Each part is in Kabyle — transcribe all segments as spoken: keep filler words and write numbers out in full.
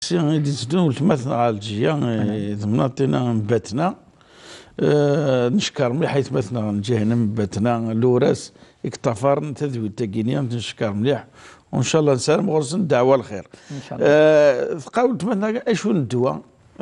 Si i d-itteddun weltma-tneɣ Ɛelǧiya, eh, temnaḍt-ina n Batna. Eh, neckeṛ mliḥ aytmaten-nneɣ n Ǧahennam n Batna, Luras, i yeṭṭafaren tadwilt-agi-nni, neckeṛ mliḥ. Ncallah nessaram ɣur-sen ddeɛwa lxir. Ncallah. Eh, tqal weltma-tneɣ acu n ddwa,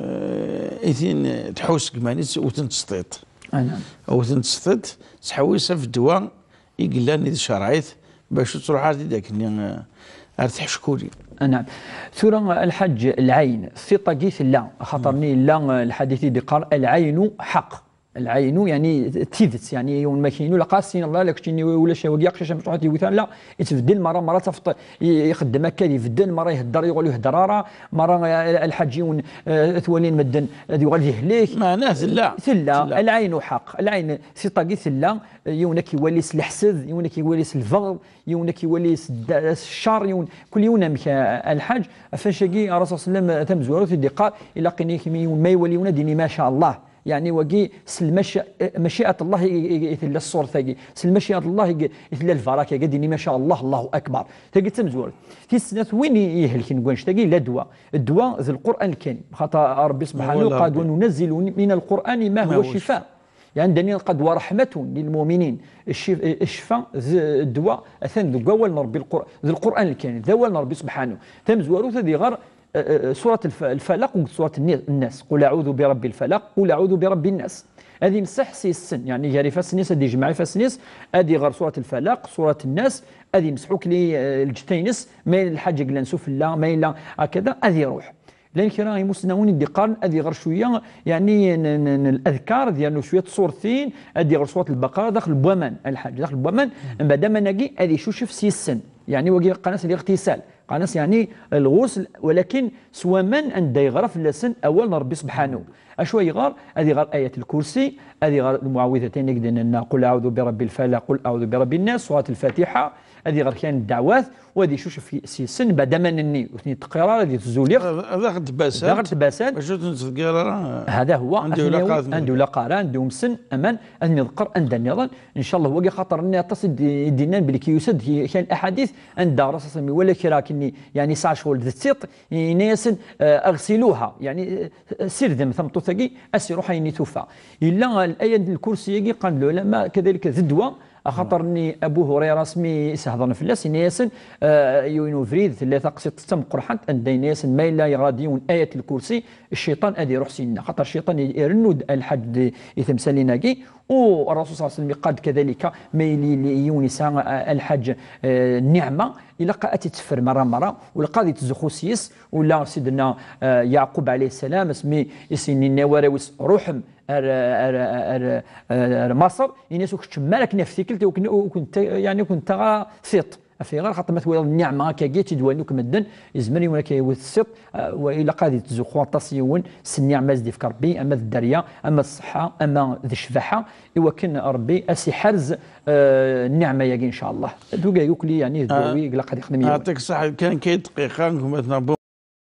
eh, i tin tḥus deg iman-is u ten-tesṭiṭ. Anɛam. U ten-tesṭiṭ, tettḥewwis ɣef ddwa i yellan di tcerɛit, bac ur truḥ ara tidak-nni, eh, ar tḥeckuli. Anɛam. Tura, lḥaǧ, lɛayn, tiṭ-agi tella, axaṭer-nni yella, eh, lḥadit i d-iqqar, "Lɛaynu ḥaq." Lɛaynu, yeɛni d tidet, yeɛni yiwen ma k-yinu, ilaq ad as-tiniḍ, "La, la, keččini ulac wagi aqcic amecṭuḥ ad t-iwit ara." La, yettbeddil merra, merra tafeḍ i-, ixeddem akka, ad ibeddel, merra ihedder, yuɣal ur ihedder ara, merra, eh, lḥaǧ yiwen, eh, twalin medden ad yuɣal d ihlek. Meɛna tella. Tella. Tella. Lɛaynu ḥaq. Lɛayn, tiṭ-agi tella, yiwen ad k-iwali s leḥsed, yiwen ad k-iwali s lbeɣḍ, yiwen ad k-iwali s dda-, s cceṛ, yiwen, kul yiwen amek, a, a lḥaǧ. Ɣef wannect-agi, Ṛṛasul ṣalla Llahu ɛalayhi wa sallam, tamezwarut i d-iqqar, ilaq ini kemm yiwen ma iwali yiwen ad d-ini ma ca Allah. Yeɛni wagi, s lmaci-, maciat Allah i, i, i tella ṣṣuṛt-agi. S lmaciat Allah i, i tella lbaraka-agi, ad d-ini ma ca Allah, Allahu akbar. Tagi d tamezwarut. Tis snat, win i, ihelken deg wannect-agi, yella ddwa. Ddwa d Lqur'an Lkarim. Xaṭer Ṛebbi subḥanahu, qal: "Wa nunazzilu mina l-Qur'ani ma huwa cifa." Yeɛni, anda nniḍen qad wa raḥmatun lil muminin. Ccif-, ccfa d ddwa atan deg wawal n Ṛebbi, Lqur-, d Lqur'an Lkarim, d awal n Ṛebbi subḥanahu. Tamezwarut ad iɣer, eh, eh, surat lf-, Lfalaq akked surat Nni-, Nnas. Qul aɛudu bi rabbi lfalaq, qul aɛudu bi rabbi nnas. Ad imseḥ s yes-sen, yeɛni gar ifassen-is, ad ijmeɛ ifassen-is, ad iɣer surat Lfalaq, surat Nnas, ad imseḥ akk li, eh, lǧetta-ines, ma yella lḥaǧa yellan sufella, ma yella hakada, ad iruḥ. Llan kra imusnawen i d-iqqaren ad iɣer cwiya, yeɛni n, n, n, n ladkar, ad yernu cwiya n tṣurtin, ad iɣer surat Lbaqara daxel n waman, a lḥaǧ, daxel n waman, mbeɛd aman-agi ad icucef s yes-sen. Yeɛni wagi qqaren-as liɣtisal, qqaren-as yeɛni lɣusl, walakin s waman anda yeɣra fell-asen awal n Ṛebbi subḥanahu. Acu ay iɣer? Ad iɣer ayat lkursi, ad iɣer lmuɛawidatayn i d-nenna, qul aɛudu bi rabbi lfalaq, qul aɛudu bi rabbi nnas, surat Lfatiḥa, ad iɣer kra n ddeɛwat, u ad icucef s yes-sen, mbeɛd aman-nni ur ten-id-teqqir ara, ad itezzu liɣ. Ad, ad aɣ-d-basant. Ad aɣ-d-basant. Bac ur ten-nettḍeggir ara. Hada huwa. Anda ur ilaq ara, anda ur ilaq ara, anda umsen aman, ad ten-iḍeqqer anda nniḍen. Ncallah, wagi xaṭer-nni aṭas i d-, i d-innan belli yusa-d ki-, kra n laḥadit, anda Ṛṛasul ṣalla Llahu ɛalayhi wa sallam iwala kra akkenni, yeɛni yesɛa ccɣel d tiṭ, yenna-yasen, eh, "Aɣsiluha", yeɛni, eh, sirdem tameṭṭut-agi, ad s-iruḥ ayen i tufa. Yella, eh, laya n lkursi-agi, qqaren lɛulama, kadalik d ddwa, axaṭer-nni Abu Hurayra asmi i s-hedren fell-as, yenna-yasen, eh, yiwen ubrid, tella taqsiṭ d tameqqrḥant, anda yenna-yasen, ma yella yeɣra-d yiwen ayat lkursi, cciṭan ad iruḥ syenna. Xaṭer cciṭan i-, irennu-d a lḥaǧ d-, i temsalin-agi, u Ṛṛasul ṣalla Llahu ɛalayhi wa sallam iqqar-d kadalika, ma yili, yili yiwen yesɛa, a, a lḥaǧ, eh, nniɛma, ilaq ad tt-itteffer merra merra, u ilaq ad ittzuxxu s yes, ula Sidna, eh, Yeɛqub ɛalayhi ssalam, asmi i s-yenna i warraw-is, "Ruḥem ar, ar, ar, ar, ar Maṣer, ini-as ur keččmem ara akken ɣef tikkelt, ur ken-, ur kent-, yeɛni ur kent-ttaɣ ara tiṭ." Af ayɣer? Xaṭer ma twalaḍ nniɛma akkagi, ad tt-id-walin akk medden, yezmer yiwen ad k-yawit tiṭ, eh, wa ilaq ad ittzuxxu aṭas yiwen s nniɛma i s-d-ifka Ṛebbi, ama d dderya, ama d ṣṣeḥḥa, ama d ccbaḥa, i wakken Ṛebbi ad s-iḥerz, eh, nniɛma-yagi, ncallah. D wagi akk li, yeɛni, d ddawi ilaq ad ixdem yiwen. Yeɛṭik ṣṣeḥḥa, kan kay dqiqa, gma-tneɣ